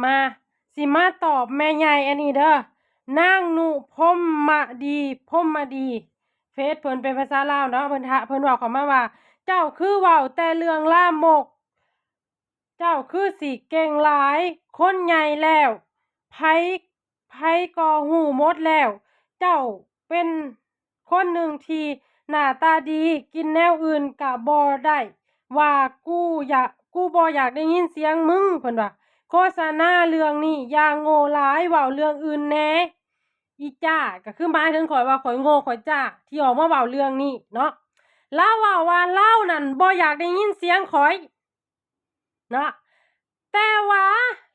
ມາ ຊິມາຕອບແມ່ໃຫຍ່ອັນນີ້ເດີ ນາງນຸພົມມະດີ ພົມມະດີ ເຟສເພິ່ນເປັນພາສາລາວເນາະ ເພິ່ນທະ ເພິ່ນເວົ້າເຂົ້າມາວ່າ ເຈົ້າຄືເວົ້າແຕ່ເລື່ອງລາມົກ ເຈົ້າຄືຊິເກັ່ງຫຼາຍ ຄົນໃຫຍ່ແລ້ວ ໃຜ ໃຜກໍຮູ້ໝົດແລ້ວ ເຈົ້າເປັນຄົນໜຶ່ງທີ່ໜ້າຕາດີ ກິນແນວອື່ນກະບໍ່ໄດ້ ວ່າກູຢາກ ກູບໍ່ຢາກໄດ້ຍິນສຽງມຶງ ເພິ່ນວ່າ ໂຄສະນາເລື່ອງນີ້ຢ່າໂງ່ຫຼາຍ ເວົ້າເລື່ອງອື່ນແດ່ ອີຈ້າ ກໍຄືໝາຍເຖິງຂ້ອຍວ່າຂ້ອຍໂງ່ ຂ້ອຍຈ້າ ທີ່ອອກມາເວົ້າເລື່ອງນີ້ເນາະ ລາວເວົ້າວ່າລາວນັ້ນບໍ່ຢາກໄດ້ຍິນສຽງຂ້ອຍ ເນາະ ແຕ່ວ່າ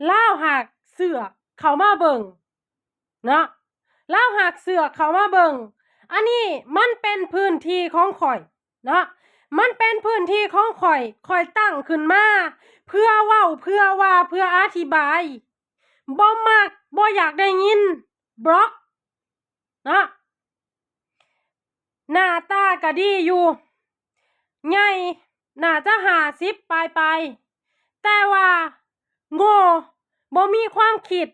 ລາວຫາກເສືອກເຂົ້າມາເບິ່ງເນາະ ລາວຫາກເສືອກເຂົ້າມາເບິ່ງ ອັນນີ້ມັນເປັນພື້ນທີ່ຂອງຂ້ອຍເນາະ ມັນເປັນພື້ນທີ່ຂອງຂ້ອຍ ຂ້ອຍຕັ້ງຂຶ້ນມາເພື່ອເວົ້າ ເພື່ອວ່າ ເພື່ອອະທິບາຍ ບໍ່ມັກ ບໍ່ຢາກໄດ້ຍິນ ບລັອກ ເນາະ ໜ້າຕາກະດີຢູ່ ໃຫຍ່ໜ້າຈະຫ້າສິບປາຍໆ ແຕ່ວ່າໂງ່ ບໍ່ມີຄວາມຄິດ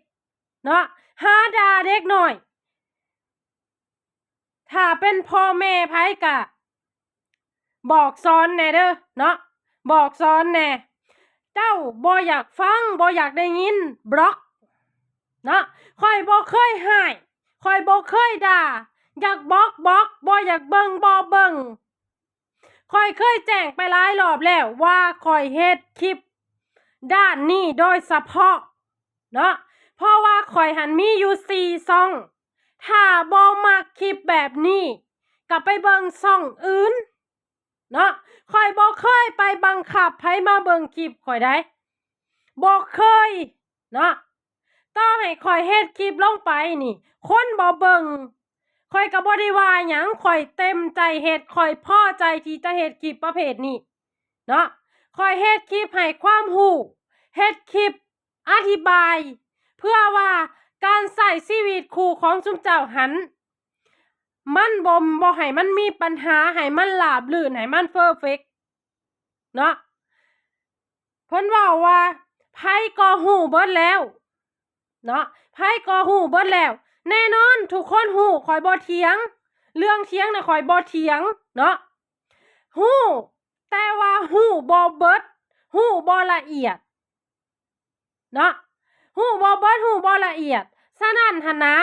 ເນາະ ຫາດ່າເດັກນ້ອຍ ຖ້າເປັນພໍ່ແມ່ໃຜກະ ບອກສອນແດ່ເດີເນາະ ບອກສອນແດ່ ເຈົ້າບໍ່ຢາກຟັງ ບໍ່ຢາກໄດ້ຍິນ ບລັອກເນາະ ຂ້ອຍບໍ່ເຄີຍຮ້າຍ ຂ້ອຍບໍ່ເຄີຍດ່າ ຢາກບລັອກ ບລັອກ ບໍ່ຢາກເບິ່ງ ບໍ່ເບິ່ງ ຂ້ອຍເຄີຍແຈ້ງໄປຫຼາຍລອບແລ້ວວ່າຂ້ອຍເຮັດຄລິບດ້ານນີ້ໂດຍສະເພາະເນາະ ເພາະວ່າຂ້ອຍຫັ້ນມີຢູ່ສີ່ຊ່ອງ ຖ້າບໍ່ມັກຄລິບແບບນີ້ ກໍໄປເບິ່ງຊ່ອງອື່ນເນາະ ຂ້ອຍບໍ່ເຄີຍໄປບັງຄັບໃຜມາເບິ່ງຄລິບຂ້ອຍໃດ ບໍ່ເຄີຍເນາະ ຕໍ່ໃຫ້ຂ້ອຍເຮັດຄລິບລົງໄປນີ້ ຄົນບໍ່ເບິ່ງ ຂ້ອຍກໍບໍ່ໄດ້ວ່າຫຍັງ ຂ້ອຍເຕັມໃຈເຮັດ ຂ້ອຍພໍໃຈທີ່ຈະເຮັດຄລິບປະເພດນີ້ເນາະ ຂ້ອຍເຮັດຄລິບໃຫ້ຄວາມຮູ້ ເຮັດຄລິບ ອະທິບາຍ ເພື່ອວ່າການໃຊ້ຊີວິດຄູ່ຂອງຊຸມເຈົ້າຫັ້ນ ມັນບໍ່ ບໍ່ໃຫ້ມັນມີບັນຫາ ໃຫ້ມັນລາບລື່ນ ໃຫ້ມັນເພີເຟັກເນາະ ເພິ່ນເວົ້າວ່າ ໃຜກໍຮູ້ເບິດແລ້ວເນາະ ໃຜກໍຮູ້ເບິດແລ້ວ ແນ່ນອນທຸກຄົນຮູ້ ຂ້ອຍບໍ່ຖຽງ ເລື່ອງຖຽງນະຂ້ອຍບໍ່ຖຽງເນາະ ຮູ້ ແຕ່ວ່າຮູ້ບໍ່ເບິດ ຮູ້ບໍ່ລະອຽດ ເນາະ ຮູ້ບໍ່ເບິດ ຮູ້ບໍ່ລະອຽດ ສະນັ້ນຫັ້ນນາ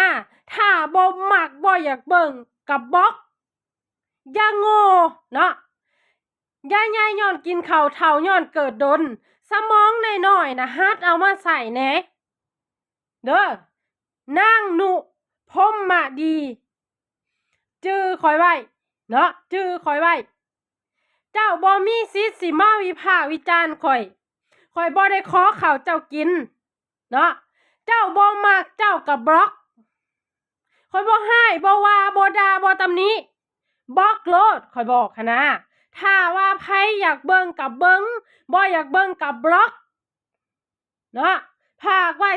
ຖ້າບໍ່ມັກ ບໍ່ຢາກເບິ່ງ ກໍບລັອກ ຢ່າໂງ່ເນາະ ຢ່າໃຫຍ່ຍ້ອນກິນເຂົ້າ ເຖົ້າຍ້ອນເກີດດົນ ສະໝອງນ້ອຍໆນະ ຫັດເອົາມາໃຊ້ແດ່ເດີ ນາງນຸ ພົມມະດີ ຈື່ຂ້ອຍໄວ້ເນາະ ຈື່ຂ້ອຍໄວ້ ເຈົ້າບໍ່ມີສິດຊິມາວິພາກວິຈານຂ້ອຍ ຂ້ອຍບໍ່ໄດ້ຂໍເຂົ້າເຈົ້າກິນເນາະ ເຈົ້າບໍ່ມັກເຈົ້າກໍບລັອກ ຂ້ອຍບໍ່ຮ້າຍ ບໍ່ວ່າ ບໍ່ດ່າ ບໍ່ຕຳໜິ ບລັອກໂລດ ຂ້ອຍບອກຫັ້ນນາ ຖ້າວ່າໃຜຢາກເບິ່ງກໍເບິ່ງ ບໍ່ຢາກເບິ່ງກໍບລັອກເນາະ ຝາກໄວ້